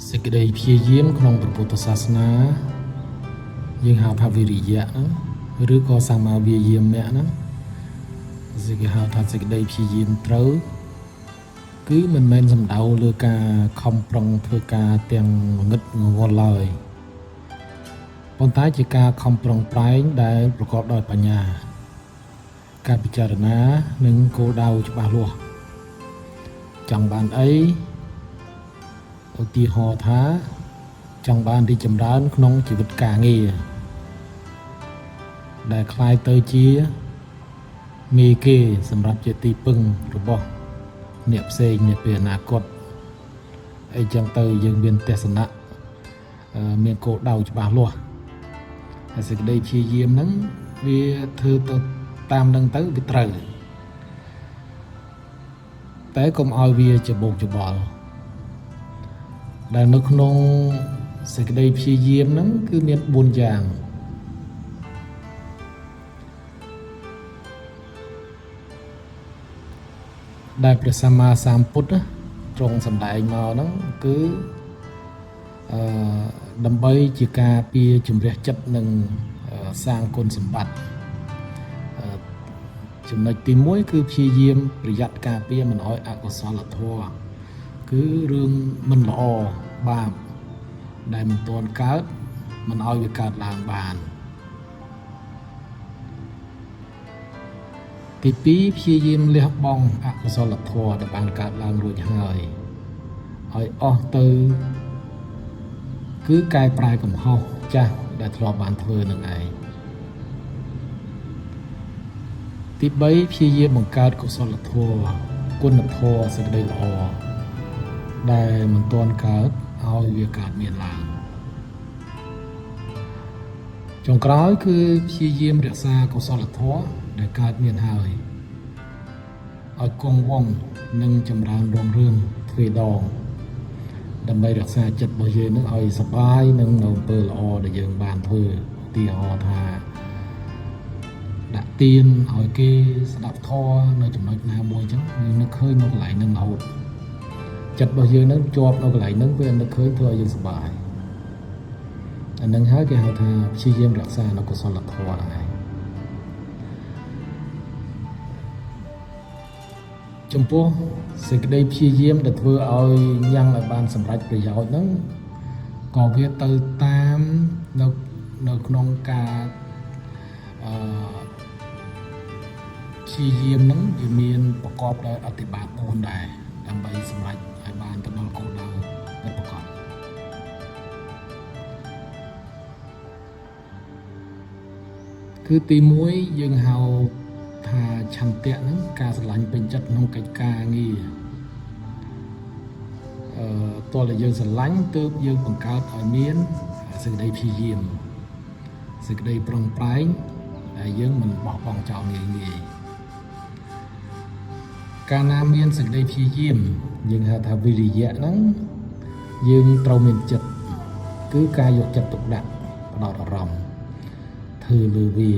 សេចក្តីព្យាយាមក្នុងព្រះពុទ្ធសាសនាយើងហៅថាវិរិយៈហ្នឹងឬក៏សម្មាវាយាមៈហ្នឹងគេហៅថាសេចក្តីព្យាយាមត្រូវគឺមិនមែនសំដៅលើការខំប្រឹងធ្វើការទាំងងងឹតងងល់ឡើយប៉ុន្តែជាការខំប្រឹងប្រែងដែលប្រកបដោយបញ្ញាការពិចារណានិងគោលដៅច្បាស់លាស់ចង់បានអីឧទាហរណ៍ថាចង់បានរីកចម្រើនក្នុងជីវិតការងារដែលក្លាយទៅជាមេគេសម្រាប់ជាទីពឹងរបស់អ្នកផ្សេងនាពេលអនាគតអីចឹងទៅយើងមានទស្សនៈមានគោលដៅច្បាស់លាស់ហើយសេចក្តីព្យាយាមហ្នឹងវាធ្វើទៅតាមនឹងទៅវាត្រូវតែកុំឲ្យវាច្បោកច្បល់ដែលនៅក្នុងសេចក្តីព្យាយាមហ្នឹងគឺមាន4យ៉ាងដែលព្រះសម្មាសម្ពុទ្ធទ្រង់សម្ដែងមកហ្នឹងគឺដើម្បីជាការពារជំរះចិត្តនិងសាងគុណសម្បត្តិចំណុចទី1គឺព្យាយាមប្រយ័ត្នការពារមិនឲ្យអកុសលធម៌គឺរឿងមិនល្អបាបដែលមិនទាន់កើតមិនឲ្យវាកើតឡើងបានទី2ព្យាយាមលះបង់អកុសលធម៌ដែលបានកើតឡើងរួចហើយឲ្យអស់ទៅគឺកែប្រែកំហុសចាស់ដែលធ្លាប់បានធ្វើនឹងឯងទី3ព្យាយាមបង្កើតកុសលធម៌គុណធម៌សេចក្តីល្អដែលមិនទាន់កើតឲ្យវាកើតមានឡើងចុងក្រោយគឺព្យាយាមរក្សាកុសលធម៌ដែលកើតមានហើយឲ្យគង់វង្សនិងចម្រើនរុងរឿងទ្វេដងដើម្បីរក្សាចិត្តរបស់យើងនឹងឲ្យសប្បាយនិងនៅអំពើល្អដែលយើងបានធ្វើឧទាហរណ៍ថាដាក់ទានឲ្យគេស្ដាប់ធម៌នៅចំណុចណាមួយអញ្ចឹងយើងនឹកឃើញនៅកន្លែងហ្នឹងរហូតចិត្តរបស់យើងនឹងជាប់នៅកន្លែងហ្នឹងវានឹកឃើញធ្វើឲ្យយើងសប្បាយអានឹងហើយគេហៅថាព្យាយាមរក្សានៅកុសលធម៌ហ្នឹងឯងចំពោះសេចក្តីព្យាយាមដែលធ្វើឲ្យញ៉ាំងឲ្យបានសម្រេចប្រយោជន៍ហ្នឹងក៏វាទៅតាមនៅក្នុងការអឺព្យាយាមហ្នឹងវាមានប្រកបដោយអតិបាត4ដែរដើម្បីសម្រេចឲ្យបានទៅដល់គោលដៅពិតប្រាកដគឺទី1យើងហៅថាឆន្ទៈហ្នឹងការស្រឡាញ់ពេញចិត្តក្នុងកិច្ចការងារតើតែយើងស្រឡាញ់ទើបយើងបង្កើតឲ្យមានសេចក្តីព្យាយាមសេចក្តីប្រឹងប្រែងដែលយើងមិនបោះបង់ចោលងាយងាយកាលណាមានសេចក្តីព្យាយាមយើងហៅថាវិរិយៈហ្នឹងយើងត្រូវមានចិត្តគឺការយកចិត្តទុកដាក់ផ្ដោតអារម្មណ៍ធ្វើលើវា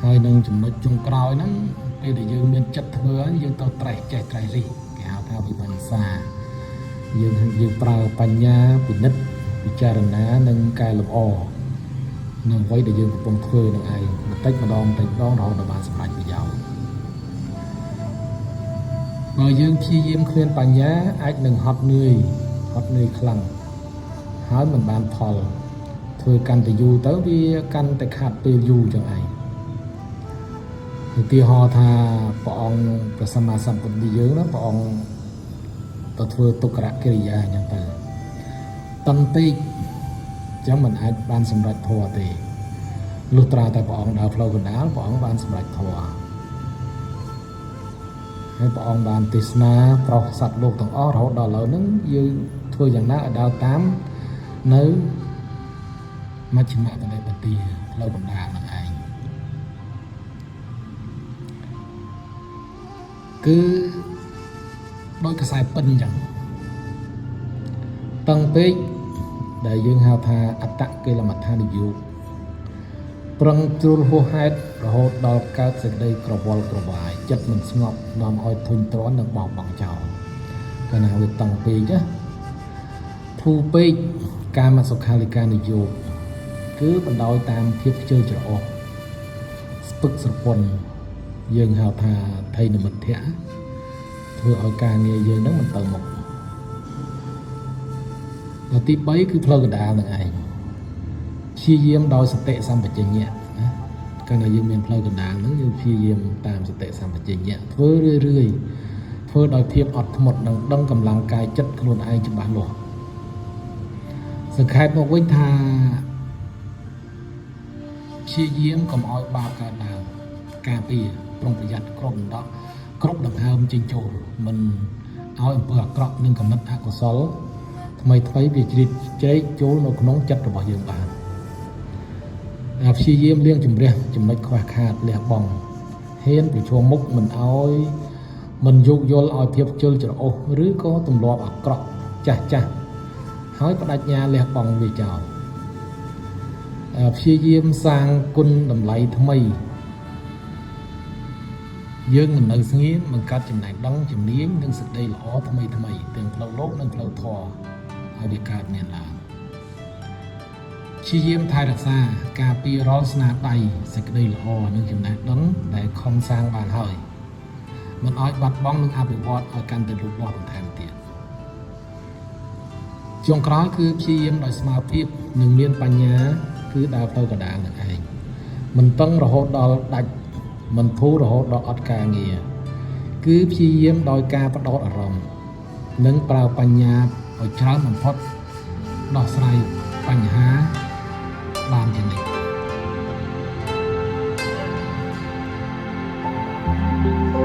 ហើយនឹងចំណុចចុងក្រោយហ្នឹងពេលដែលយើងមានចិត្តធ្វើហើយយើងត្រូវត្រេះចេះត្រេះរិះគេហៅថាវិមង្សាយើងប្រើបញ្ញាពិនិត្យពិចារណានិងកែលម្អនៅអ្វីដែលយើងកំពុងធ្វើនឹងឯងបន្តិចម្ដងបន្តិចម្ដងរហូតដល់បានសម្រេចប្រយោជន៍បើយើងព្យាយាមគ្មានបញ្ញាអាចនឹងហត់នឿយខ្លាំងហើយមិនបានផលធ្វើកាន់តែយូរទៅវាកាន់តែខាតពេលយូរចឹងឯងឧទាហរណ៍ថាព្រះអង្គព្រះសម្មាសម្ពុទ្ធយើងណាព្រះអង្គទៅធ្វើទុក្ករកិរិយាអញ្ចឹងទៅតឹងពេកអញ្ចឹងមិនអាចបានសម្រេចធម៌ទេលុះត្រាតែព្រះអង្គដើរផ្លូវកណ្ដាលព្រះអង្គបានសម្រេចធម៌ហើយព្រះអង្គបានទេសនាប្រោសសត្វលោកទាំងអស់រហូតដល់ឥឡូវហ្នឹងយើងធ្វើយ៉ាងណាឲ្យដើរតាមនៅមជ្ឈិមបដិបទាផ្លូវកណ្ដាលហ្នឹងឯងគឺដោយខ្សែពិនអញ្ចឹងតឹងពេកដែលយើងហៅថាអត្តកិលមដ្ឋានយោគប្រឹងជ្រុលហួសហេតុរហូតដល់កើតសេចក្តីក្រវល់ក្រវាយចិត្តមិនស្ងប់នាំឲ្យធុញទ្រាន់និងបោះបង់ចោល កាលណាវាតឹងពេកណាធូរពេកកាមសុខាលិកានិយោគគឺបណ្ដោយតាមភាពខ្ជិលច្រអូសស្ពឹកស្រពន់យើងហៅថាថីនមិទ្ធៈធ្វើឲ្យការងារយើងហ្នឹងមិនទៅមុខដល់ទី3គឺផ្លូវកណ្ដាលនឹងឯងព្យាយាមដោយសតិសម្បជញ្ញៈណាកាលណាយើងមានផ្លូវកណ្ដាលហ្នឹងយើងព្យាយាមតាមសតិសម្បជញ្ញៈធ្វើរឿយរឿយៗធ្វើដោយភាពអត់ធ្មត់និងដឹងកម្លាំងកាយចិត្តខ្លួនឯងច្បាស់លាស់សង្ខេបមកវិញថាព្យាយាមកុំឲ្យបាបកើតឡើងការពារប្រុងប្រយ័ត្នគ្រប់ដណ្ដប់គ្រប់ដង្ហើមចេញចូលមិនឲ្យអំពើអាក្រក់និងគំនិតអកុសលថ្មីថ្មីវាជ្រៀតជ្រែកចូលនៅក្នុងចិត្តរបស់យើងបានអាព្យាយាមលាងជម្រះចំណុចខ្វះខាតលះបង់ហ៊ានប្រឈមមុខមិនឲ្យមិនយោគយល់ឲ្យភាពជិលច្រអូសឬក៏ទម្លាប់អាក្រក់ចាស់ចាស់ហើយបដិញ្ញាលះបង់វាចោល ព្យាយាមសាងគុណតម្លៃថ្មីយើងមិននៅស្ងៀមបង្កើតចំណេះដឹងជំនាញនិងសេចក្តីល្អថ្មីថ្មីទាំងផ្លូវលោកនិងផ្លូវធម៌ឲ្យវាកើតមានឡើងព្យាយាមថែរក្សាការពាររាល់ស្នាដៃសេចក្តីល្អនិងចំណេះដឹងដែលខំសាងបានហើយមិនឲ្យបាត់បង់និងអភិវឌ្ឍឲ្យកាន់តែលូតលាស់បន្ថែមទៀតចុងក្រោយគឺព្យាយាមដោយស្មារតីនិងមានបញ្ញាគឺដើរផ្លូវកណ្ដាលនឹងឯងមិនតឹងរហូតដល់ដាច់មិនធូររហូតដល់អត់ការងារគឺព្យាយាមដោយការបដោតអារម្មណ៍និងប្រើបញ្ញាឲ្យច្រើនបំផុតដោះស្រាយបញ្ហាបានជានិច្ច។